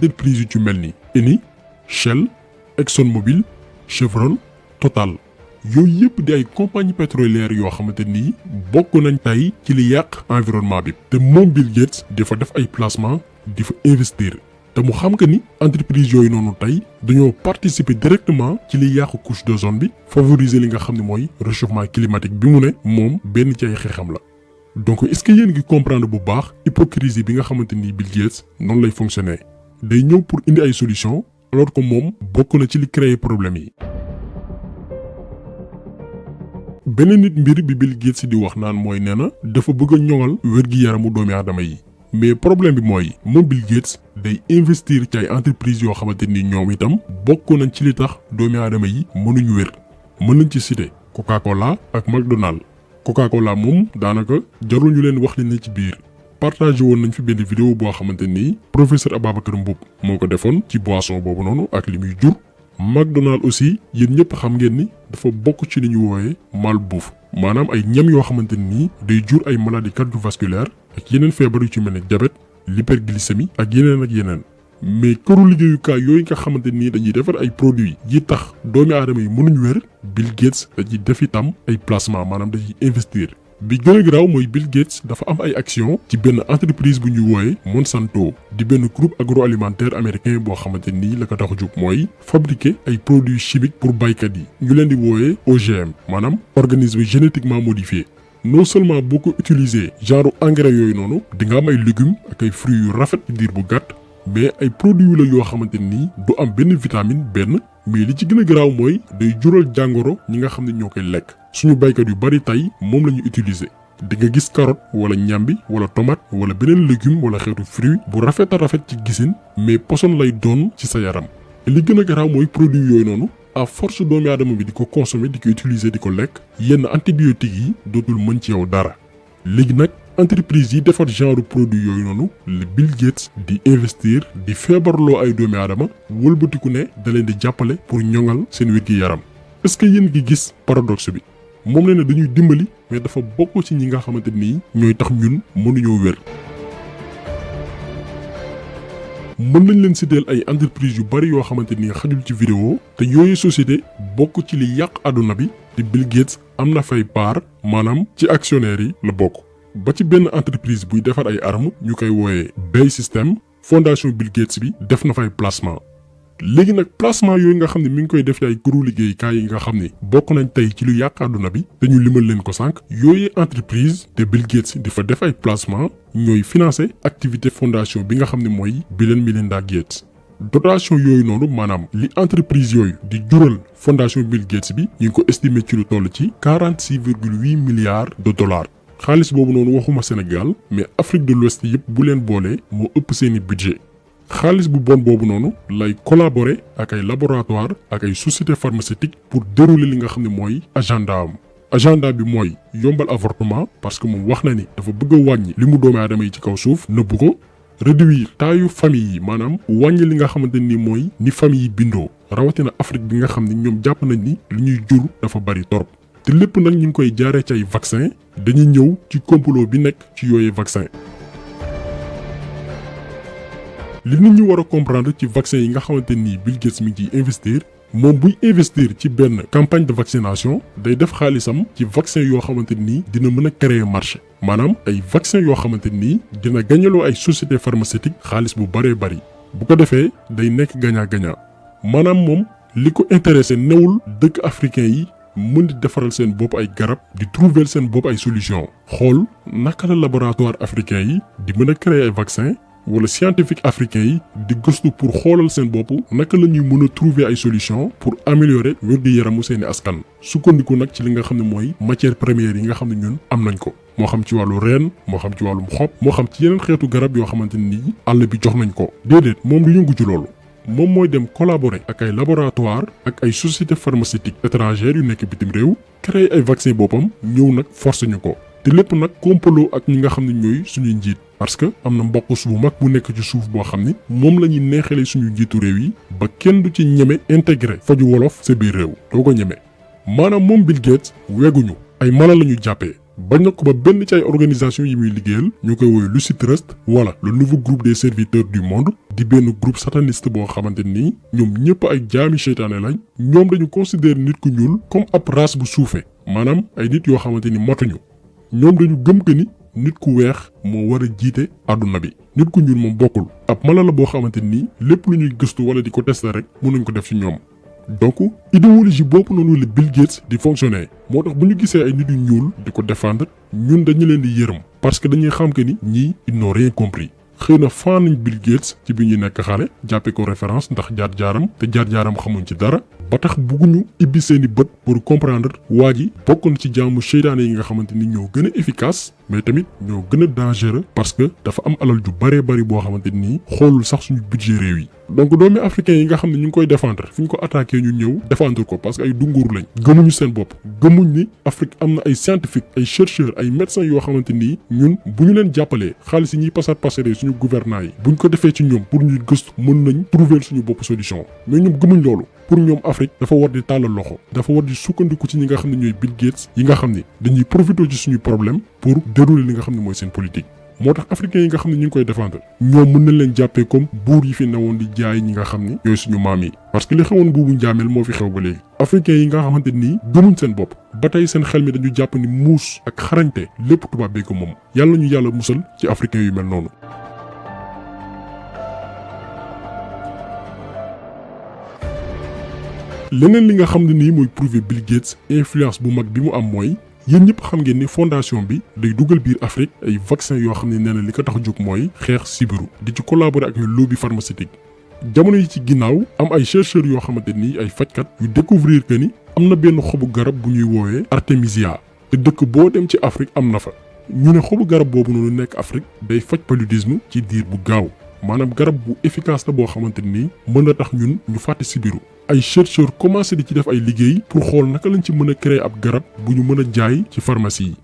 entreprise yu ci mel ni Eni, Shell, ExxonMobil, Chevron, Total yooyu yëpp di ay compagnie pétrolière yoo xamante ni bokk nañ tey ci li yàq environnement bi te moom Bill Gates di fa def ay placement di fa investir te mu xam que ni entreprise yooyu noonu tey dañoo participer directement ci li yàq couche d'ozone bi favoriser li nga xam ne mooy réchauffement climatique bi mu ne moom benn ci ay xeexam la. donc est-ce que yéen ngi comprendre bu baax hypocrisie bi nga xamante ni Bill Gates noonu lay fonctionner day ñëw pour indi ay solutions alors que moom bokk na ci li créer problème yi. beneen nit mbir bi Bill Gates di wax naan mooy nee na dafa bëgg a ñoŋal wér-gi-yaramu doomi aadama yi mais problème bi mooy moom Bill Gates day investir ci ay entreprises yoo xamante ni ñoom itam bokk nañ ci li tax doomi aadama yi mënuñu wér mën nañ ci citer Coca-Cola ak McDonald's. Coca-Cola moom daanaka jarul ñu leen wax li ne ci biir partagé woon nañ fi benn vidéo boo xamante ni professeur Ababacar Mboup moo ko defoon ci boisson boobu noonu ak li muy jur. McDonald's aussi yéen ñëpp xam ngeen ni dafa bokk ci li ñu wooyee malbouffe maanaam ay ñam yoo xamante ni day jur ay maladies cardiovasculaires ak yeneen feebar yu ci mel ne diabète l'hyperglycémie ak yeneen mais këru liggéeyukaay yooyu nga xamante ni dañuy defar ay produits yi tax doomi aadama yi mënuñu wér Bill Gates dañuy def itam ay placement maanaam dañuy investir. bi gën a garaaw mooy Bill Gates dafa am ay action ci benn entreprise bu ñuy wooye Monsanto di benn groupe agroalimentaire américain boo xamante ni la ko tax a jóg mooy fabriquer ay produits chimiques pour baykat yi ñu leen di wooye OGM maanaam organisme génétiquement modifié. non seulement boo ko utiliser genre engrais yooyu noonu di nga am ay légumes ak ay fruits yu rafet ci diir bu gàtt mais ay produits la yoo xamante ni du am benn vitamine mais li ci gën a garaaw mooy day jural jàngoro ñi nga xam ne ñoo koy lekk. suñu baykat yu bari tey moom la ñu utiliser di nga gis carotte wala ñambi wala tomate wala beneen légume wala xeetu fruit bu rafet a rafet ci gisin mais poson lay doon ci sa yaram. li gën a garaaw mooy produit yooyu noonu à force doomi aadama bi di ko consommer di ko utiliser di ko lekk yenn antibiotiques yi dootul mën ci yow dara. léegi nag entreprise yi defar genre produit yooyu noonu le Bill Gates di investir di feebarloo ay doomi aadama wëlbatiku ne da leen di jàppale pour ñoŋal seen wér-gi-yaram. est-ce que yéen ngi gis paradoxe bi moom la ne dañuy dimbali mais dafa bokk ci ñi nga xamante ni ñooy tax ñun mënuñoo wér. mën nañ leen citer ay entreprise yu bari yoo xamante ni xajul ci vidéo te yooyu société bokk ci li yàq àdduna bi te Bill Gates am na fay part maanaam ci actionnaires yi la bokk. ba ci benn entreprise buy defar ay armes ñu koy wooyee Bay System fondation Bill Gates bi def na fay placement. léegi nag placement yooyu nga xam ne mi ngi koy def ci ay këru liggéeykaay yi nga xam ne bokk nañ tey ci lu yàq àdduna bi te ñu limal leen ko sànq yooyu entreprise te Bill Gates di fa def ay placement ñooy financer activité fondation bi nga xam ne mooy Bill and Melinda Gates. dotation yooyu noonu maanaam li entreprise yooyu di jural fondation Bill Gates bi ñu ngi ko estimer ci lu toll ci 46,8 milliards de dollars. xaalis boobu noonu waxuma Sénégal mais Afrique de l'Ouest yëpp bu leen boolee moo ëpp seeni budget. xaalis bu bon boobu noonu lay collaborer ak ay laboratoire ak ay société pharmaceutique pour dérouler li nga xam ne mooy agenda bi mooy yombal avortement parce que moom wax na ni dafa bëgg a wàññi li mu doomi aadama yi ci kaw suuf nëbbu ko réduire taayu famille yi maanaam wàññi li nga xamante ni mooy ni famille yi bindoo rawatina Afrique bi nga xam ne ñoom jàpp nañ ni li ñuy jur dafa bari torop te lépp nag ñu ngi koy jaaree ci ay vaccin dañuy ñëw ci complot bi nekk ci yooyee vaccin. li nit ñi war a comprendre ci vaccin yi nga xamante ni Bill Gates mi ngi ciy investir moom buy investir ci benn campagne de vaccination day def xaalisam ci vaccin yoo xamante ni dina mën a créer marché maanaam ay vaccin yoo xamante ni dina gañaloo ay société pharmaceutique xaalis bu bëree bëri bu ko defee day nekk gagnant-gagnant maanaam moom li ko intéressé newul dëkk africain yi mën di defaral seen bopp ay garab di trouver seen bopp ay solution xool naka la laboratoire africain yi di mën a créer ay vaccin wala scientifique africain yi di gëstu pour xoolal seen bopp naka la ñuy mën a trouver ay solution pour améliorer wér-gu-yaramu seeni askan sukkandiku nag ci li nga xam ne mooy matière première yi nga xam ne ñun am nañ ko moo xam ci wàllu reen moo xam ci wàllum xob moo xam ci yeneen xeetu garab yoo xamante ni àll bi jox nañ ko déedéet moom du yëngu ci loolu moom mooy dem collaborer ak ay laboratoire ak ay sociétés pharmaceutiques étrangères yu nekk bitim réew créer ay vaccin boppam ñëw nag forcé ñu ko te lépp nag complot ak ñi nga xam ne ñooy suñuy njiit parce que am na mbokk bu mag bu nekk ci suuf boo xam ni moom la ñuy neexalee suñu njiitu réew yi ba kenn du ci ñeme intégré faju wolof sa biir réew doo ko ñeme maanaam moom Bill Gates weguñu ay mala la ñu jàppee bañ na ko ba benn ci ay organisation yi muy liggéeyal ñu koy woy Lucy Trust wala le nouveau groupe des serviteurs du monde di benn groupe sataniste boo xamante ni ñoom ñëpp ay jaami seytaane lañ ñoom dañu considérer nit ku ñuul comme ab race bu suufee maanaam ay nit yoo xamante ni matuñu ñoom dañu gëm que ni nit ku weex moo war a jiite àdduna bi nit ku ñuul moom bokkul ab mala la boo xamante ni lépp lu ñuy gëstu wala di ko tester rek mënuñ ko def ci ñoom donc idéologie boobu noonu la Bill Gates di fonctionner moo tax bu ñu gisee ay nit yu ñuul di ko défendre ñun dañu leen di yërëm parce que dañuy xam que ni ñii ils n'ont rien compris xëy na fan nañ Bill Gates ci bi ñuy nekk xale jàppee ko référence ndax jaar-jaaram te jaar-jaaram xamuñ ci dara ba tax bugguñu ibbi seeni bët pour comprendre waa ji bokk na ci jaamu seytaane yi nga xamante ni ñoo gën a efficace mais tamit ñoo gën a dangereux parce que dafa am alal ju bëree bëri boo xamante ni xoolul sax suñu budget réew yi. donc doomi africain yi nga xam ne ñu ngi koy défendre fu ñu ko attaqué ñu ñëw défendre ko parce que ay dunguur lañ gëmuñu seen bopp gëmuñ ni Afrique am na ay scientifique ay chercheurs ay médecins yoo xamante ni ñun bu ñu leen jàppalee xaalis yi ñuy passer suñu gouvernants yi buñ ko defee ci ñoom pour ñuy gëstu mën nañ trouver suñu bopp solution mais ñoom gëmuñ loolu pour ñoom Afrique dafa war di tàllal loxo dafa war di sukkandiku ci ñi nga xam ne ñooy Bill Gates yi nga xam ne dañuy profiter ci suñu problème pour dérouler li nga xam ne mooy seen politique moo tax africains yi nga xam ne ñu ngi koy défendre ñoom mën nañ leen jàppee comme buur yi fi newoon di jaay ñi nga xam ni ñooy suñu maam yi parce que li xewoon buubu njaameel moo fi xew ba léegi africains yi nga xamante nii gëmuñ seen bopp ba tey seen xel mi dañu jàpp ni muus ak xarañte lépp tubaab bee ko moom yàlla ñu yàlla musal ci africains yu mel noonu. leneen li nga xam ne nii mooy prouver Bill Gates influence bu mag bi mu am mooy yéen ñëpp xam ngeen ni fondation bi day dugal biir Afrique ay vaccin yoo xam ne nee na li ko tax a jóg mooy xeex sibiru di ci collaborer ak ay lobby pharmaceutique jamono yi ci ginnaaw am ay chercheurs yoo xamante ni ay fajkat yu découvrir que ni am na benn xobu garab bu ñuy woowee artémisia te dëkk boo dem ci Afrique am na fa ñu ne xobu garab boobu noonu nekk Afrique day faj paludisme ci diir bu gaaw maanaam garab bu efficace la boo xamante ni mën na tax ñun ñu fàtte sibiru ay chercheurs commencé di ci def ay liggéey pour xool naka lañ ci mën a créer ab garab bu ñu mën a jaay ci pharmacie yi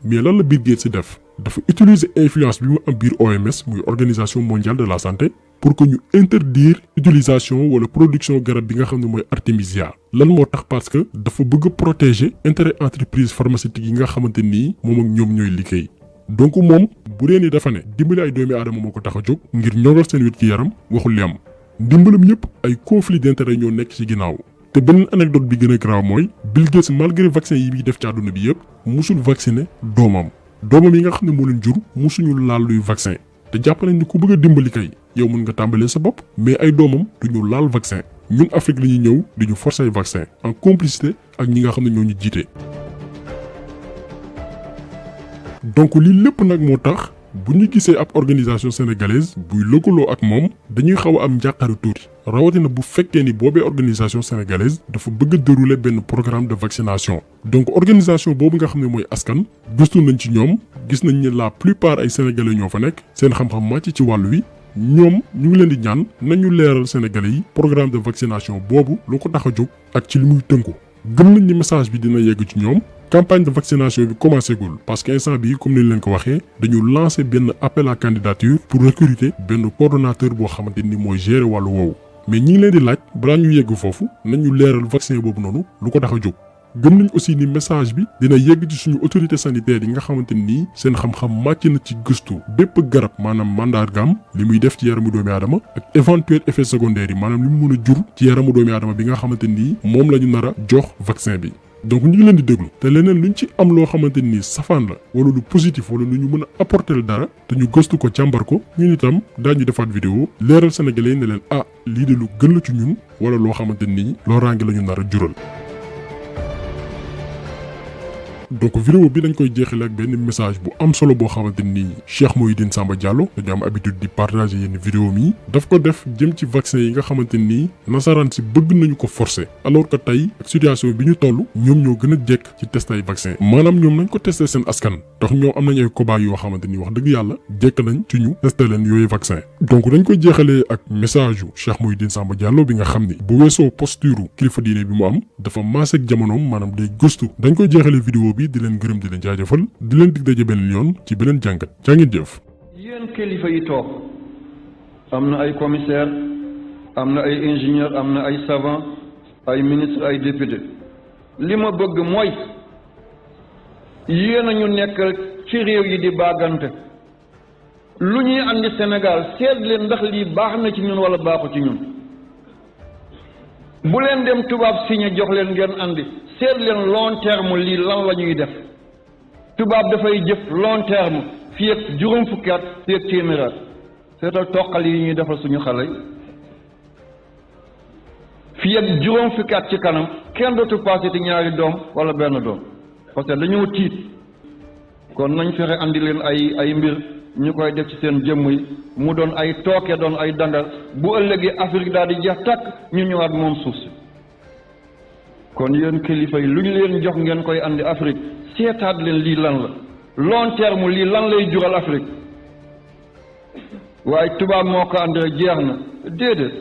mais lan la Bill Gates si def dafa utiliser influence bi mu am biir OMS muy organisation mondiale de la santé pour que ñu interdire utilisation wala production garab bi nga xam ne mooy artémisia lan moo tax parce que dafa bëgg a protéger intérêt entreprise pharmaceutique yi nga xamante nii moom ak ñoom ñooy liggéey donc moom bu dee ni dafa ne dimbali ay doomi aadama moo ko tax a jóg ngir ñoŋal seen wér gi yaram waxul li am ndimbalam yëpp ay conflit d'intérêt ñoo nekk ci ginnaaw te beneen anecdote bi gën a grave mooy Bill Gates malgré vaccin yi muy def ci àdduna bi yëpp musul vacciner doomam yi nga xam ne moo leen jur musuñu laal luy vaccin te jàpp nañ ni ku bëgg a dimbali kay yow mën nga tàmbalee sa bopp mais ay doomam duñu laal vaccin ñun Afrique la ñuy ñëw di ñu forcer ay vaccin en complicité ak ñi nga xam ne ñoo ñu jiite. donc lii lépp nag moo tax bu ñu gisee ab organisation sénégalaise buy lëkkaloo ak moom dañuy xaw a am njàqare tuuti rawatina bu fekkee ni boobee organisation sénégalaise dafa bëgg a dérouler benn programme de vaccination. donc organisation boobu nga xam ne mooy askan gëstu nañ ci ñoom gis nañ ne la plupart ay sénégalais ñoo fa nekk seen xam-xam màcc ci wàll wi ñoom ñu ngi leen di ñaan nañu leeral sénégalais yi programme de vaccination boobu lu ko tax a jóg ak ci li muy tënku gëm nañ ni message bi dina yegg ci ñoom. campagne de vaccination bi commencé gul parce que instant bii comme ni leen ko waxee dañu lancé benn appel à candidature pour recruter benn coordonnateur boo xamante ni mooy gérer wàllu woowu mais ñi ngi leen di laaj balaa ñu yegg foofu nañu leeral vaccin boobu noonu lu ko tax a jóg. gëm nañ aussi ni message bi dina yegg ci suñu autorité sanitaire yi nga xamante ni seen xam-xam màcc na ci gëstu bépp garab maanaam mandargaam li muy def ci yaramu doomi aadama ak éventuel effet secondaire yi maanaam li mu mën a jur ci yaramu doomi aadama bi nga xamante ni moom la ñu nar a jox vaccin bi. donc ñu ngi leen di déglu te leneen luñ ci am loo xamante ni safaan la wala lu positif wala lu ñu mën a apporter dara te ñu gëstu ko càmbar ko ñun itam daañu defaat vidéo leeral sénégalais yi ne leen lii de lu gën la ci ñun wala loo xamante ni loraange la ñu nar a jural. donc vidéo bi dañ koy jeexale ak benn message bu am solo boo xamante ni Cheikh Mouhidine Samba Diallo dañu am habitude di partager yenn vidéo mi daf ko def jëm ci vaccin yi nga xamante ni nasaraan si bëgg nañu ko forcer alors que tey ak situation bi ñu toll ñoom ñoo gën a jekk ci test ay vaccin maanaam ñoom nañ ko testé seen askan tax ñoom am nañ ay cobaye yoo xamante ni wax dëgg yàlla jekk nañ ci ñu testé leen yooyu vaccin donc dañ koy jeexalee ak message yu Cheikh Mouhidine Samba Diallo bi nga xam ni bu weesoo posture kilifa diine bi mu am dafa maase ak jamonoom maanaam day gëstu dañ koy jeexalee vidéo bi di leen gërëm di leen jaajëfal di leen dig daje beneen yoon ci beneen jàngat jaa ngeen jëf. yéen kilifa yi toog am na ay commissaire am na ay ingénieur am na ay savant ay ministre ay député li ma bëgg mooy yéen a ñu nekkal ci réew yi di bàggante lu ñuy andi Sénégal seet leen ndax lii baax na ci ñun wala baaxu ci ñun bu leen dem tubaab signé jox leen ngeen andi seet leen long terme lii lan la ñuy def tubaab dafay jëf long terme fii ak juróom fukki at fii ak téeméeri at seetal toqal yi ñuy defal suñu xale yi fii ak juróom fukki at ci kanam kenn dootu passé ti ñaari doom wala benn doom parce que dañoo tiit kon nañ fexe andi leen ay mbir ñu koy def ci seen jëmm yi mu doon ay tooke doon ay dangal bu ëllëgee Afrique daal di jeex tàkk ñu ñëwaat moom suuf si kon yéen kilifa yi lu ñu leen jox ngeen koy andi Afrique seetaat leen lii lan la long terme lii lan lay jural Afrique waaye tubaab moo ko andi jeex na déedéet